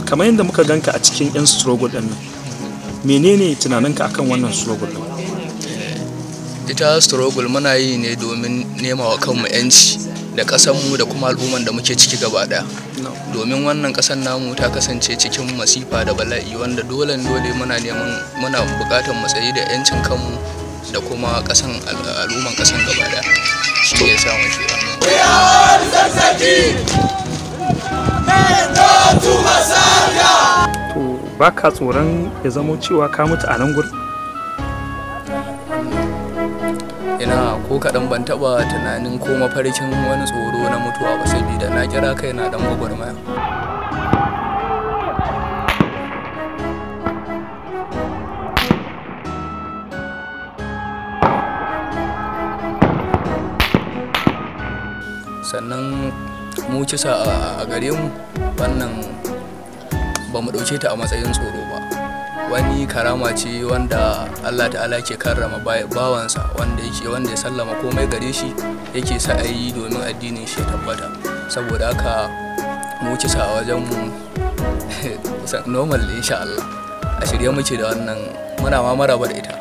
Kamar yadda muka ganka a cikin 'yan struggle ɗin nan, menene tunaninka akan wannan struggle ɗin? Ita struggle muna yi ne domin nema wa kanmu 'yanci da ƙasanmu da kuma al'umman da muke ciki gaba ɗaya. Domin wannan ƙasar namu ta kasance cikin masifa da bala'i, wanda dole dole muna neman, muna buƙatar mu tsayi da 'yancin kanmu da kuma ƙasan, al'umman ƙasan gaba ɗaya. Shi ne ya sa muke wannan. To, ba ka tsoron ya zamo cewa ka mutu a nan gurin? Ina ko kaɗan ban taɓa tunanin ko mafarkin wani tsoro na mutuwa ba, saboda na kira kaina dan gwagwarmaya. Sannan mu kisa a gare mu wannan ba mu ɗauke ta a matsayin tsoro ba, wani karama ce wanda Allah ta'ala ke karrama bawansa wanda yake, wanda ya sallama komai gare shi, yake sa a yi domin addinin shi ya tabbata. Saboda haka mu kisa a wajen mu normal, insha Allah a shirye muke da wannan, muna ma maraba da ita.